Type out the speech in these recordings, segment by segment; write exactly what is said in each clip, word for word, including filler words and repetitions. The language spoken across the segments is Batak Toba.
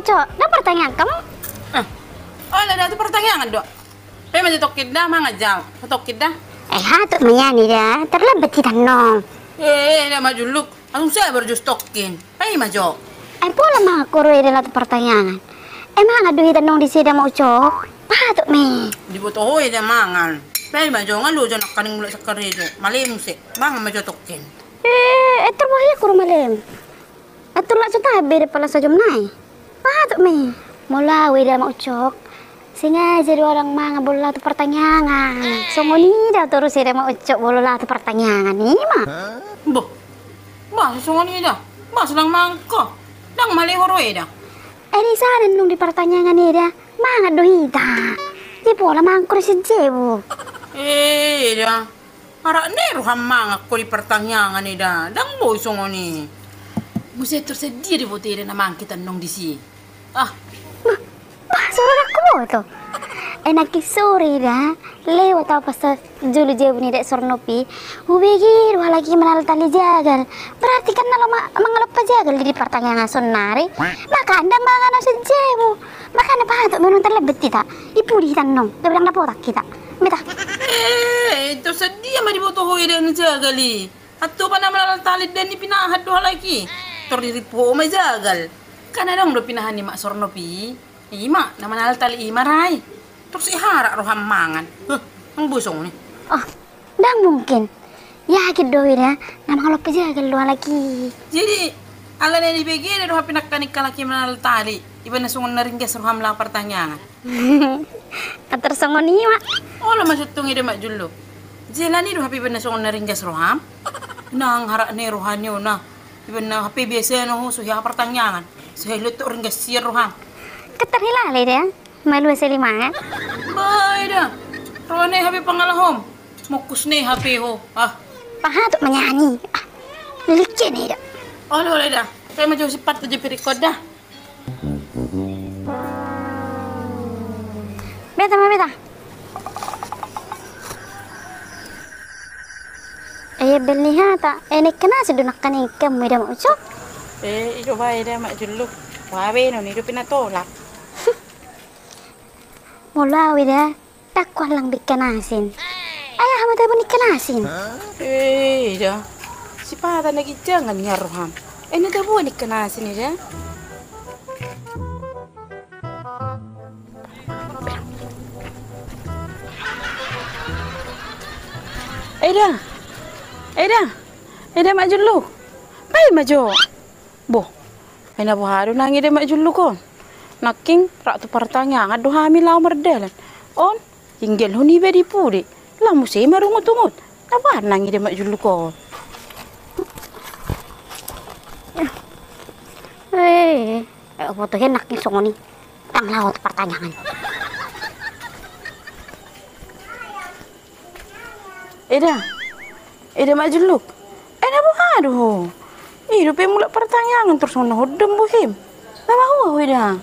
Cok, dang partangiangan hamu? Eh, olo da, tu partangiangan do. Pe ma jo tongkin da, mangan jo. Tongkin da. Eh, hatop ma nian i da, tarlambat hita annon. Eh, eh, da Mak Julluk. Langsung sabar jo tongkin. Pe ma jo. Eh, pola ma hamu ro i da laho tu partangiangan. Eh, mangan do hita annon disi da Mak Ucok. Pahatop ma i. Diboto ho i da mangan. Pe ma jo, nga loja nangkaning mulak sangkarejo. Malem muse. Mangan ma jo tongkin. Eh, eh, tor boha hamu ro malem? Atur lak so tabe da pala sajom nai. Pahatop ma i. Molo au i da Mak Ucok, sengaja do au dang mangan molo laho tu partangiangan. Songon i da torus i da Mak Ucok molo laho tu partangiangan i ma. Boh. Boasa songon i da? Boasa dang mangan ho? Dang male ho ro i da? Eh, di sada nung di partangiangan i da. Mangan do hita. Jadi pola mangan ho di sian jabu. Eh, i da. Arak ni roham mangan ho di partangiangan i da, dang boi songon i. Muse tor sadia diboto i da na mangan hita annon disi. Ah. Bah, bah, soro dang huboto. Eh, nangkin sore i da, lewat au pas jolo jabu ni Dae Sornopi, hubege do halak i manaltali jagal. Berarti kan na laho ma-, mangalompa jagal di, di partangiangan saonnari. Makana dang mangan au sian jabu. Makana pahatop ma annon, tarlambat hita. I pudi hita annon, gabe dang dapotan hita. Meta. Eh, tor sadia ma diboto ho i da na jagal i? Antong pe na manaltali, dang dipinahan do halak i. Tor dirimpu ho ma jagal. Kan adong do pinahan ni Mak Sornopi. I ma, na manaltali i ma ra i. Tor sai arak roham mangan. Huh, dang boi songon i. Oh, dang mungkin. Yakin do au i da, na mangalompa jagal do halak i. Jadi, alana dibege da roha pe nangkaning halak i manaltali, i ma na songon na ringgas roham laho partangiangan. Atur songon i ma. Olo ma sintong i da Mak Julluk. Jala i do hape i ma na songon na ringgas roham. Nang arak ni roha ni on na. I ma na hape biasana ho so hea partangiangan. So hea lotok ringgas sian roham. Keter hilale da. Malua salimangan. Bah, i da. Roha ni hape pangalahom. Mongkus ni hape ho. Ah. Pahatop ma nian i. Ah. Likke ni da. Olo, olo da. Pe ma jo sipat tu je pirikon da. Beta ma, beta. Eh, bel ni hata. Eh, na ingkon asi do nangkaning hamu i da Mak Ucok. Eh, i do ba i da Mak Julluk. Bah, baenon i do pinatolak. Molo au i da, dang huallang be ingkon asi. Ai aha ma tabo ni ingkon asi? Eh, i da. Sipata na ginjangan nian roham. Eh, na tabo ni ingkon asi i da. Eh, i da. Eh, i da. Eh, i da Mak Julluk. Bah, i ma jo. Boh, ai na boha do nang i da Mak Julluk on? Nangkin rap tu partangiangan do hami laho mardalan. On, tinggal ho niba di pudi. Laho muse marungutungut. Na boha nang i da Mak Julluk on? Eh, eh, huboto hian nangkin songon i. Dang laho tu partangiangan. Eh, i da. Eh, i da Mak Julluk. Eh, na boha do ho? I do pe mulak partangiangan tor songon na hondom bohim. Na mahua ho i da?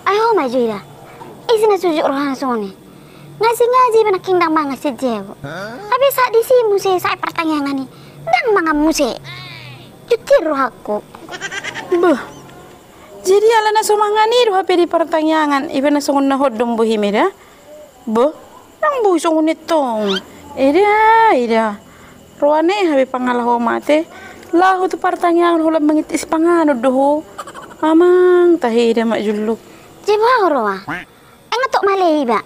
Ai ho ma jo i da. Ise na sujuk rohana songon i? Ngaji-ngaji pe nangkin dang mangan sian jabu. Hape sahat disi muse sae partangiangan i. Dang mangan muse. Jutir rohangku. Bah. Jadi alana so mangan i do hape di partangiangan, i ma na songon na hondom bohim i da? Bah, dang boi songon i tong. I da, i da. Roha ni hape pangalahom ate. Laho tu partangiangan holan mangitik sipanganon do ho. Amang tahe i da Mak Julluk. Jadi boha ho roha? Nga tok male iba.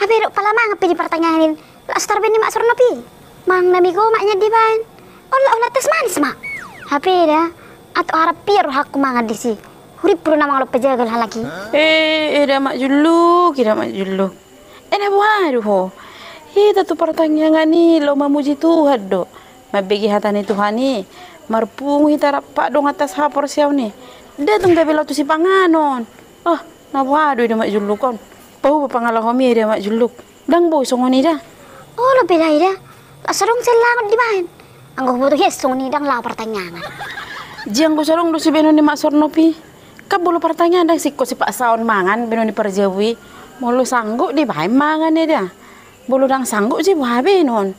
Hape dok pala mangan pe di partangiangan i, laos tarbaen ni Mak Sornopi. Mangan na mie gomak nian dibaen. Olat-olat teh manis ma. Hape da, atik arap piar rohangku mangan disi. Hurimpu do na mangalompa jagal halak i. Eh, eh, da Mak Julluk, eh, da Mak Julluk. Eh, na boha do ho? Hita tu partangiangan i laho mamuji Tuhan do. Mambege hata ni Tuhan i. Marpungu hita rap dongan sahaporseaon i. Nda tung gabe laho tu sipanganon. Ah, na boha do i da Mak Julluk on. Pahupa pangalahom i da Mak Julluk. Dang boi songon i da. Olo pe da i da. Laos adong sian langot dibaen. Anggo huboto hian songon i dang laho partangiangan. Jadi anggo so adong do sibaenon ni Mak Sornopi. Kan molo partangiangan dang singkop sipaksaon mangan baenon ni parjabu i. Molo sanggup dibaen mangan i da. Molo dang sanggup jadi boha baenon.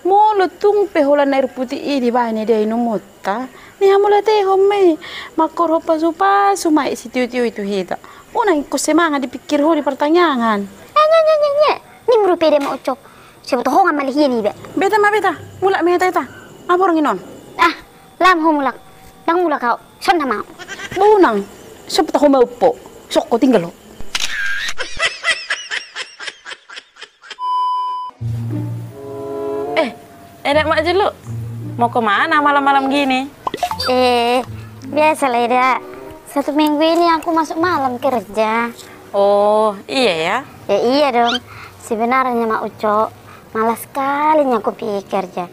Molo tung pe holan air putih i dibaen ida inumonta, nihamulatehon ma i, mangkorhon pasupasu ma i sitiotio i tu hita. Unang ingkon semangat dipikir ho di partangiangan. Eh, nye, nye, nye, nye. Ning rupe dia ma Ucok. Siapa tu hongan malihin iba. Beta ma beta, mulak ma hita hita. Apa orang inon? Ah, lam ho mulak. Ndang mulak au. Son nama au. Bunang. Siapa tu ho ma upo. Sokko tinggal ho. Eh, enak Mak Julu. Mau kemana malam-malam gini? Eh, biasalah Eda. Satu minggu ini aku masuk malam kerja. Oh, iya ya? Ya iya dong. Sebenarnya Mak Ucok, malas sekali aku pikir kerja.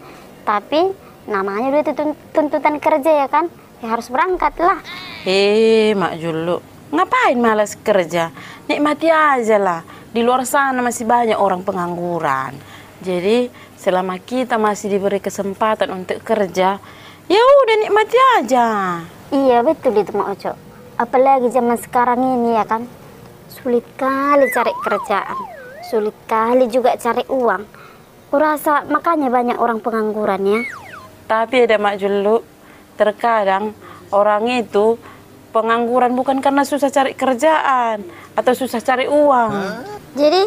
Tapi namanya udah tutun- tuntutan kerja ya kan? Ya harus berangkat lah. Eh, Mak Julu, ngapain malas kerja? Nikmati aja lah. Di luar sana masih banyak orang pengangguran. Jadi, selama kita masih diberi kesempatan untuk kerja, ya udah nikmati aja. Iya, betul itu Mak Ucok. Apalagi zaman sekarang ini ya kan, sulit kali cari kerjaan, sulit kali juga cari uang. Kurasa makanya banyak orang pengangguran ya. Tapi ada Mak Julu, terkadang orang itu pengangguran bukan karena susah cari kerjaan atau susah cari uang. Jadi,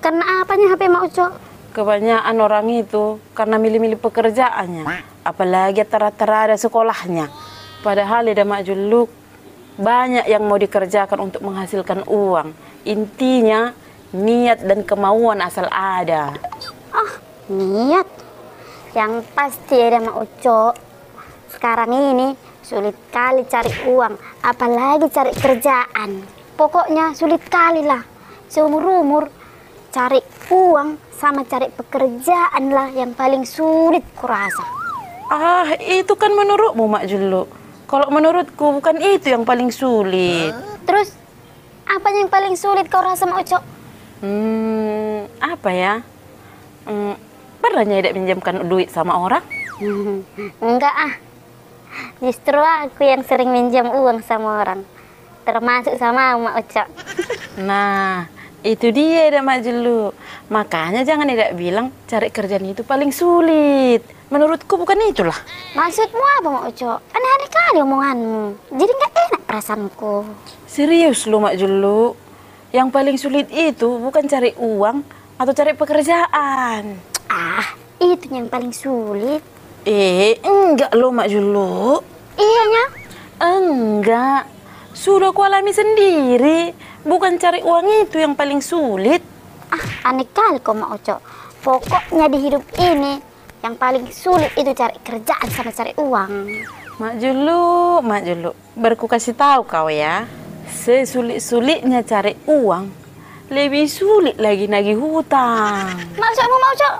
karena apanya hape Mak Ucok? Kebanyakan orang itu karena milih-milih pekerjaannya, apalagi antara-antara ada sekolahnya. Padahal ada Mak Julu, banyak yang mau dikerjakan untuk menghasilkan uang. Intinya, niat dan kemauan asal ada. Ah, niat. Yang pasti ada Mak Ucok. Sekarang ini sulit kali cari uang, apalagi cari kerjaan. Pokoknya sulit kali lah. Seumur-umur cari uang sama cari pekerjaan lah yang paling sulit kurasa. Ah, itu kan menurutmu, Mak Julu. Kalau menurutku bukan itu yang paling sulit. Terus, apa yang paling sulit kau rasa, Mak Ucok? Hmm, apa ya? Hmm, pernah nggak minjamkan duit sama orang? Enggak ah. Justru aku yang sering minjam uang sama orang. Termasuk sama Mak Ucok. Nah, itu dia dah Mak Julu. Makanya jangan eda bilang cari kerjaan itu paling sulit. Menurutku bukan itulah. Maksudmu apa Mak Ucok? Aneh-aneh kali omonganmu. Jadi nggak enak perasaanku. Serius lo Mak Julu. Yang paling sulit itu bukan cari uang atau cari pekerjaan. Ah, itu yang paling sulit. Eh, enggak lo Mak Julu. Iya nya. Enggak. Sudah ku alami sendiri. Bukan cari uang itu yang paling sulit. Ah, aneh kali kau Mak Ucok. Pokoknya di hidup ini yang paling sulit itu cari kerjaan sama cari uang. Mak Julu, Mak Julu. Baru ku kasih tahu kau ya, sesulit-sulitnya cari uang, lebih sulit lagi nagih hutang. Maksudmu, Mak Ucok?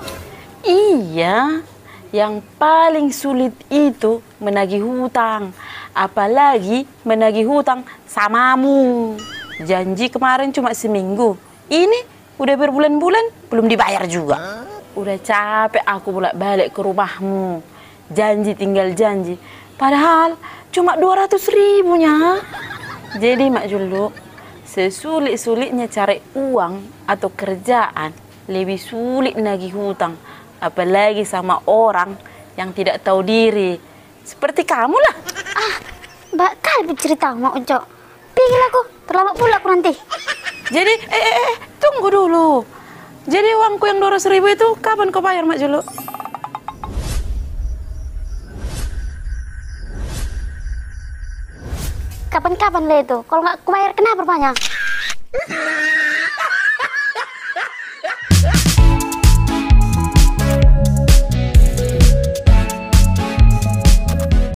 Iya, yang paling sulit itu menagih hutang, apalagi menagih hutang samamu. Janji kemarin cuma seminggu, ini udah berbulan-bulan belum dibayar juga. Udah capek aku bolak-balik ke rumahmu. Janji tinggal janji. Padahal cuma dua ratus ribu nya. Jadi Mak Julu, sesulit-sulitnya cari uang atau kerjaan, lebih sulit nagih hutang. Apalagi sama orang yang tidak tahu diri. Seperti kamu lah. Ah, bakal cerita Mak Ucok. Pergi lah aku, terlambat pula aku nanti. Jadi, eh, eh, eh, tunggu dulu. Jadi uangku yang dua ratus ribu itu kapan kau bayar, Mak Julu? Kapan-kapan lah itu. Kalau nggak kubayar, kenapa rupanya?